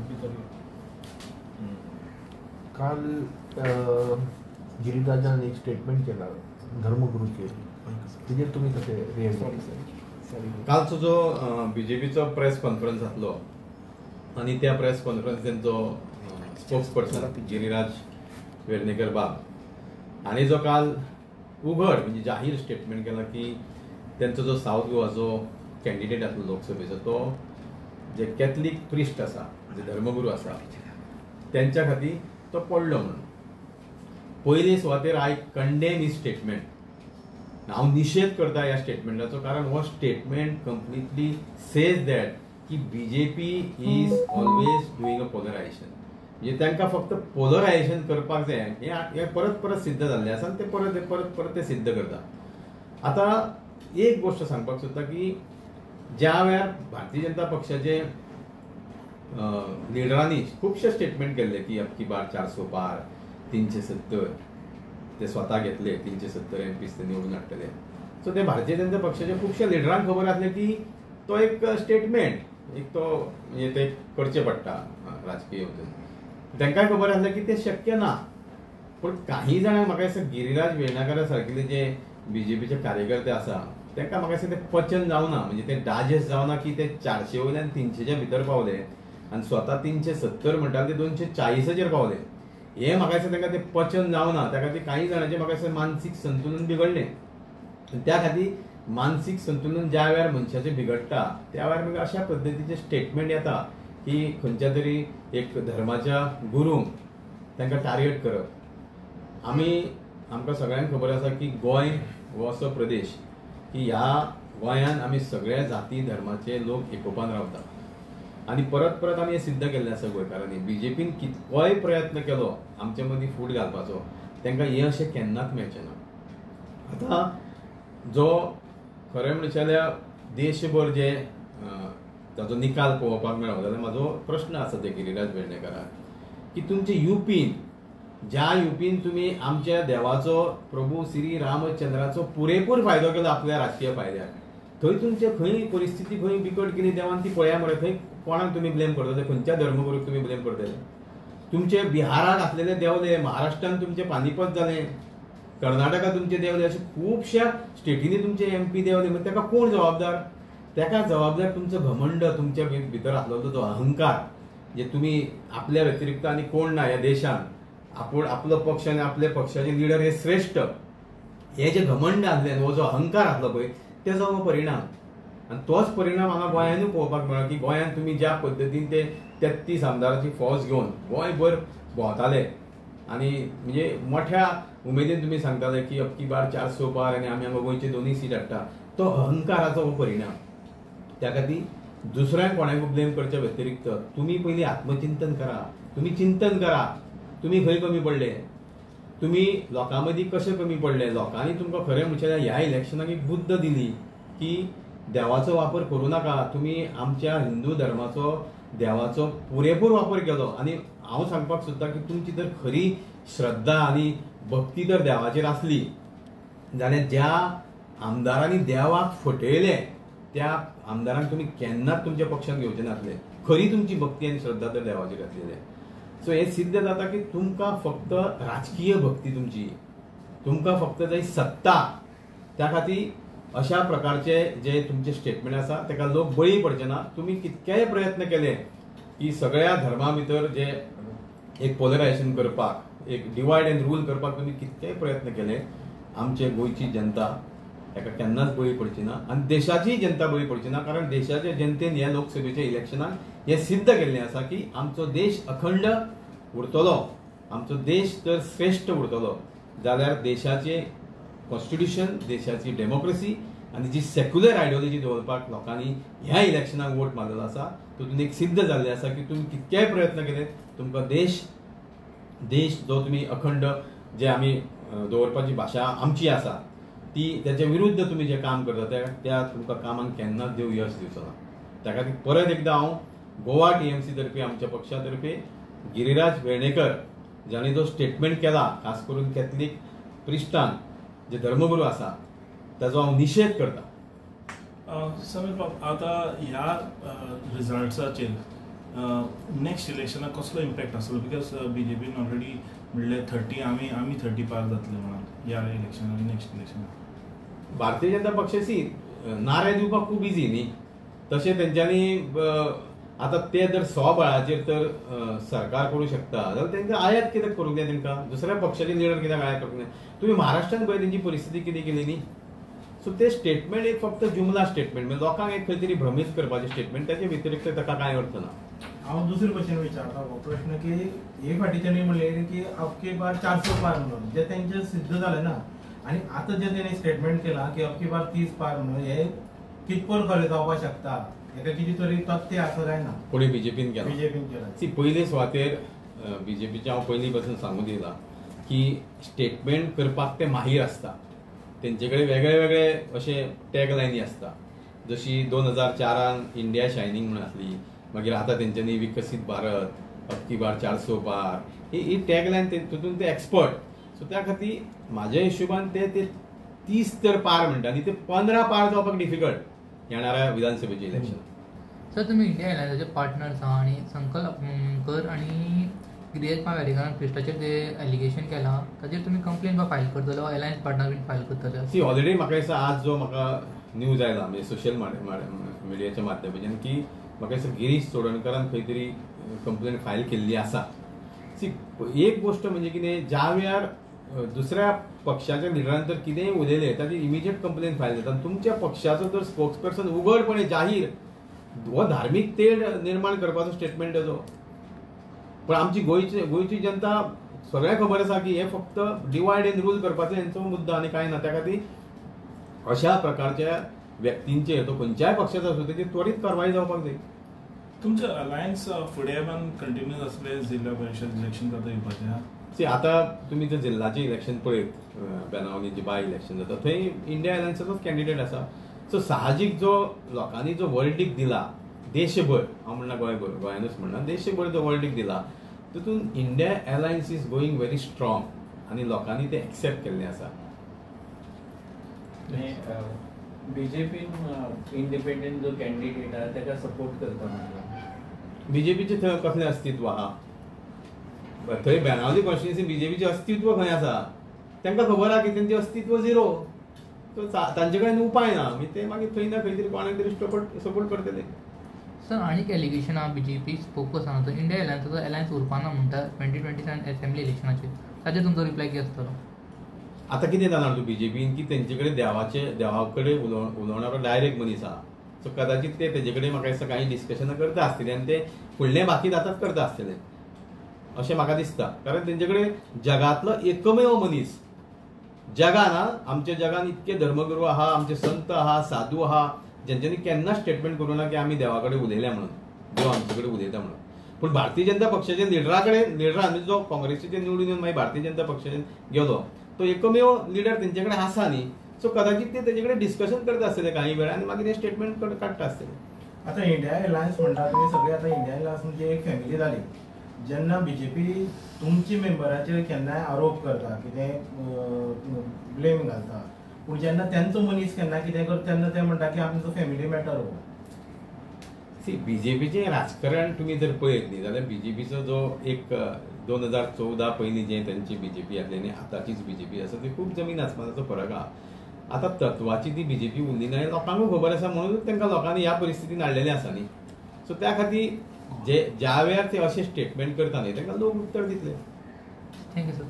भितर. काल गिरिराजान एक स्टेटमेंट केला धर्मगुरूचेर, तेजेर तुमी कशें रिएक्ट? कालचो जो बीजेपीचो प्रेस कॉन्फरन्स जातलो आनी त्या प्रेस कॉन्फरन्स तेंचो स्पोक्स पर्सन गिरिराज वेर्णेकर बाब हांणी जो काल उघड म्हणजे जाहीर स्टेटमेंट केला की तेंचो जो सावथ गोवाचो कॅन्डिडेट आसलो लोकसभेचो तो जे कॅथलीक प्रिस्ट आसा, जे धर्मगुरू आसा तेंच्या खातीर तो पडलो म्हणून. पयले सुवातेर I condemn he statement, हांव निशेध करता ह्या स्टेटमेंटाचो, कारण हो स्टेटमेंट कंप्लिटली सेज that की BJP is always doing a polarisation. म्हणजे तांकां फक्त पोलरायझेशन करपाक जाय हें परत परत सिद्ध जाल्लें आसा आनी ते परत परत परत ते सिद्ध करता. आतां एक गोश्ट सांगपाक सोदता की ज्या वेळार भारतीय जनता पक्षाचे लिडरांनी खुबशे स्टेटमेंट केल्ले की अबकी बार 400 पार, 370 ते स्वता घेतले, 370 MPs ते निवडून हाडटले. सो ते भारतीय जनता पक्षाचे खुबशे लिडरांक खबर आसलें की तो एक स्टेटमेंट, एक तो म्हणजे ते करचें पडटा राजकीय वचून, तांकांय खबर आसलें की तें शक्य ना. पूण काही जाणांक म्हाका दिसता गिरिराज वेर्णेकरा सारकिल्ले जे बीजेपीचे कार्यकर्ते आसा तांकां म्हाका दिसता तें पचन जावना, म्हणजे तें डायजेस्ट जावना की ते 400 वयल्यान 300च्या भितर पावले आनी स्वता 370 म्हणटाले ते 240चेर पावले. हें म्हाका दिसता तांकां तें पचन जावना, त्या खातीर काही जाणांचें म्हाका दिसता मानसीक संतुलन बिगडलें. त्या खातीर मानसीक संतुलन ज्या वेळार मनशाचें बिगडटा त्या वेळार मागीर अशा पद्दतीचें स्टेटमेंट येता की खंयच्या तरी एक धर्माच्या गुरूंक तांकां टार्गेट करप. आमकां सगळ्यांक खबर आसा की गोंय हो असो प्रदेश की ह्या गोंयांत आमी सगळ्या जाती धर्माचे लोक एकोपान रावता आनी परत परत आमी हें सिद्ध केल्लें आसा गोंयकारांनी. बीजेपीन कितकोय प्रयत्न केलो आमचे मदीं फूट घालपाचो, तांकां हें अशें केन्नाच मेळचें ना. आतां जो खरें म्हणचे जाल्यार देशभर जे ताचो निकाल पळोवपाक मेळ्ळो जाल्यार म्हाजो प्रश्न आसा ते गिरिराज वेर्णेकराक की तुमचे युपीन, ज्या युपीन तुमी आमच्या देवाचो प्रभू श्री रामचंद्राचो पुरेपूर फायदो केलो आपल्या राजकीय फायद्याक, थंय तुमचे खंय परिस्थिती खंय बिकट केली देवान ती पळया मरे, थंय कोणाक तुमी ब्लेम करतले, खंयच्या धर्मगुरूक तुमी ब्लेम करतले? तुमचे बिहाराक आसलेले देवले, महाराष्ट्रान तुमचे पानिपत जालें, कर्नाटका तुमचे देवले, अशे खुबश्या स्टेटींनी तुमचे MP देवले. मागीर ताका कोण जबाबदार? ताका जबाबदार तुमचो घमंड, तुमच्या भितर आसलेलो तो अहंकार, जे तुमी आपल्या व्यतिरिक्त आनी कोण ना ह्या देशान, आपूण आपलो पक्ष आनी आपल्या पक्षाचे लिडर हे श्रेश्ठ, हे जे घमंड आसलें, हो जो अहंकार आसलो पळय तेजो हो परिणाम. आनी तोच परिणाम हांगा गोंयानूय पळोवपाक मेळ्ळो की गोंयांत तुमी ज्या पद्दतीन ते 33 आमदाराची फौज घेवन गोंयभर भोंवताले आनी म्हणजे मोठ्या उमेदीन तुमी सांगताले की अबकी बार 400 पार आनी आमी हांगा गोंयचे 2 सीट हाडटा, तो अहंकाराचो हो परिणाम. त्या खातीर दुसऱ्यांक कोणाकूय ब्लेम करच्या व्यतिरिक्त तुमी पयलीं आत्मचिंतन करा, तुमी चिंतन करा तुमी खंय कमी पडले, तुमी लोकां मदीं कशें कमी पडले. लोकांनी तुमकां खरें म्हणचे ह्या इलेक्शनाक एक बुद्द दिली की देवाचो वापर करूं नाका, तुमी आमच्या हिंदू धर्माचो देवाचो पुरेपूर वापर केलो. आनी हांव सांगपाक सोदतां की तुमची जर खरी श्रद्धा आनी भक्ती जर देवाचेर आसली जाल्यार ज्या आमदारांनी देवाक फटयले त्या आमदारांक तुमी केन्नाच तुमच्या पक्षांत घेवचे नासले, खरी तुमची भक्ती आनी श्रद्धा तर देवाचेर आसलेली. सो हें सिद्ध जाता की तुमकां फक्त राजकीय भक्ती तुमची, तुमकां फक्त जाय सत्ता, त्या खातीर अशा प्रकारचे जे तुमचे स्टेटमेंट आसा ताका लोक बळी पडचे ना. तुमी कितकेय प्रयत्न केले की सगळ्या धर्मा भितर जे एक पोलरायझेशन करपाक, एक डिवायड एंड रूल करपाक तुमी कितकेय प्रयत्न केले, आमचे गोंयची जनता ताका केन्नाच बळी पडची ना आनी देशाचीय जनता बळी पडची ना, कारण देशाचे जनतेन ह्या लोकसभेच्या इलेक्शनाक हें सिद्ध केल्लें आसा की आमचो देश अखंड उरतलो, आमचो देश जर श्रेश्ठ उरतलो जाल्यार देशाचें कॉन्स्टिट्युशन, देशाची डेमोक्रेसी आनी जी सेक्युलर आयडियोलॉजी दवरपाक लोकांनी ह्या इलेक्शनाक वोट मारलेलो आसा, तातूंत एक सिद्ध जाल्लें आसा की तुमी कितकेय प्रयत्न केले तुमकां देश देश जो तुमी अखंड जे आमी दवरपाची भाशा आमची आसा ती त्याच्या विरुद्ध तुमी जें काम करता त्या तुमकां कामाक केन्नाच देव यश दिवचो ना. त्या खातीर परत एकदां हांव गोवा टीएमसी तर्फे, आमच्या पक्षा तर्फे गिरिराज वेर्णेकर जांणी जो स्टेटमेंट केला खास करून कॅथलीक प्रिस्टान जे धर्मगुरू आसा ताजो हांव निशेध करता. समीर बाब, आतां ह्या रिजल्ट्साचेर नेक्स्ट इलेक्शनाक कसलो इम्पॅक्ट आसलो? Because बीजेपीन ऑलरेडी म्हणलें 30 आमी 30 पार जातले म्हणून ह्या इलेक्शनाक, नेक्स्ट इलेक्शनाक. भारतीय जनता पक्षाची नारे दिवपाक खूब इजी न्ही, तशें तेंच्यांनी आतां ते जर स्वबळाचेर तर सरकार करूं शकता जाल्यार तेंकां आयात कित्याक करूंक जाय? तेंकां दुसऱ्या पक्षाचे लिडर कित्याक आयात करूंक जाय? तुमी महाराष्ट्रान पळय तेंची परिस्थिती कितें केली न्ही. सो ते स्टेटमेंट एक फक्त जुमला स्टेटमेंट, म्हणजे लोकांक एक खंय तरी भ्रमीत करपाचें स्टेटमेंट, ताचे व्यतिरिक्त ताका कांय अर्थ ना. हांव दुसरे भशेन विचारता हो प्रश्न की हे फाटी तेणी म्हणलें की अबकी बार 400 पार म्हणून, जे तेंचें सिद्ध जालें ना, आनी आतां जे तेणी स्टेटमेंट केलां की अबकी बार 30 पार म्हणून, हे कितपर खरें जावपाक शकता? हेका कितें तरी तथ्य आसा काय ना? कोणी बीजेपीन केलां? बीजेपीन केलां. सी, पयले सुवातेर बीजेपीचें हांव पयलीं पासून सांगून दिलां की स्टेटमेंट करपाक ते माहीर आसता, तेंचे कडेन वेगळे वेगळे अशे टॅग लायनी आसता. जशी 2004 इंडिया शायनींग म्हणून आसली, मागीर आतां तेंच्यांनी विकसीत भारत, अबकी बार 400 पार, ही टॅग लायन तितून ते एक्सपर्ट. सो त्या खातीर म्हाज्या हिशोबान ते 30 तर पार म्हणटा आनी ते 15 पार जावपाक डिफिकल्ट येणाऱ्या विधानसभेचें इलेक्शन. सर, तुमी इंडिया अलायन्साचे पार्टनर्स आहा आनी संकल्प आमोणकर आनी गिरीश वेरेंकारान क्रिस्टाचेर जे एलिगेशन केलां ताचेर तुमी कंप्लेन बा फायल करतलो, अलायन्स पार्टनर बीन फायल करतले? सी, ऑलरेडी म्हाका दिसता आज जो म्हाका न्यूज आयला म्हणजे सोशल मिडियाच्या माध्यमांतल्यान की म्हाका दिसता गिरीश चोडणकरान खंय तरी कंप्लेन फायल केल्ली आसा. सी, एक गोश्ट म्हणजे कितें, ज्या वेळार दुसऱ्या पक्षाच्या लिडरान जर कितेंय उलयलें ताची इमिजिएट कंप्लेन फायल जाता. तुमच्या पक्षाचो जर स्पोक्स पर्सन उघडपणे जाहीर हो धार्मीक तेढ निर्माण करपाचो स्टेटमेंट ताचो, पण आमची गोंयची जनता सगळ्यांक खबर आसा की हे फक्त डिवायड एंड रूल करपाचो हेंचो मुद्दो आनी कांय ना. त्या खातीर अशा प्रकारच्या व्यक्तींचेर तो खंयच्याय पक्षाचो आसूं तेची त्वरीत कारवाय जावपाक जाय. तुमचें अलायन्स फुडें पण कंटिन्यू आसलें जिल्हा परिशद इलेक्शन आतां येवपाचें आहा? सी, आतां तुमी जर जिल्हाचें इलेक्शन पळयत, बेनावली जी बाय इलेक्शन जाता थंय इंडिया अलायन्साचोच कॅन्डिडेट आसा. सो साहजीक जो लोकांनी जो वर्डीक दिला देशभर, हांव म्हणना गोंयभर, गोंयानूच म्हणना, देशभर जो वर्डीक दिला तितून India alliance is going very strong आनी लोकांनी तें एक्सेप्ट केल्लें आसा. बीजेपीन इंडिपेंडंट जो कॅन्डिडेट आहा ताका सपोर्ट करता म्हणल्यार बीजेपीचें थंय कसलें अस्तित्व आहा? थंय बेनावली कॉन्स्टिट्युएन्सी बीजेपीचें अस्तित्व खंय आसा? तांकां खबर आहा की तेंचें अस्तित्व झिरो, सो तांचे कडेन उपाय ना, मागीर ते मागीर थंय ना खंय तरी कोणाक तरी सपोर्ट करतले. सर, आनीक एलिगेशन आहा बीजेपी स्पोकपर्सनाचो, तो इंडिया अलायन्साचो अलायन्स उरपाना म्हणटा 2027 असेंब्ली इलेक्शनाचेर, ताचेर तुमचो रिप्लाय कितें आसतलो? आतां कितें जाणा तूं बीजेपीन की तेंचे कडेन देवा कडेन उलोवणारो डायरेक्ट मनीस आहा, सो कदाचित ते तेजे कडेन म्हाका दिसता कांय डिस्कशनां करता आसतलीं आनी ते फुडलें बाकी आतांच करता आसतले अशें म्हाका दिसता. कारण तेंचे कडेन जगांतलो एकमेव मनीस, जगान आमच्या जगान इतके धर्मगुरू आहा, आमचे संत आहा, साधू आहा, जेंच्यांनी केन्नाच स्टेटमेंट करूं ना की आमी देवा कडेन उलयल्या म्हणून, देव आमचे कडेन उलयता म्हणून. पूण भारतीय जनता पक्षाच्या लिडरा कडेन, लिडरान म्हणजे जो काँग्रेसीचे निवडून येवन मागीर भारतीय जनता पक्षान गेलो तो एकमेव लिडर तेंचे कडेन आसा न्ही, सो कदाचित ते तेजे कडेन डिस्कशन करता आसतले कांय वेळार आनी मागीर हे स्टेटमेंट काडटा आसतले. आतां इंडिया अलायन्स म्हणटा तुमी सगळे, आतां इंडिया अलायन्स म्हणजे एक फॅमिली जाली. जेन्ना बीजेपी तुमची मेंबराचेर केन्नाय आरोप करता, कितें ब्लेम घालता, पूण जेन्ना तेंचो मनीस केन्ना कितें करता तेन्ना ते म्हणटा की आमचो फॅमिली मॅटर हो. सी, बीजेपीचें राजकारण तुमी जर पळयत न्ही जाल्यार बीजेपीचो जो एक 2014 पयलीं जें तेंची बीजेपी आसली आनी आतांचीच बीजेपी आसा ती खूब जमीन आसमानाचो फरक आहा. आतां तत्वाची ती बीजेपी उरली ना हें लोकांकूय खबर आसा, म्हणून तांकां लोकांनी ह्या परिस्थितीन हाडलेलें आसा न्ही. सो त्या खातीर जे ज्या वेळार ते अशें स्टेटमेंट करता न्ही तांकां लोक उत्तर दितले. Thank you sir.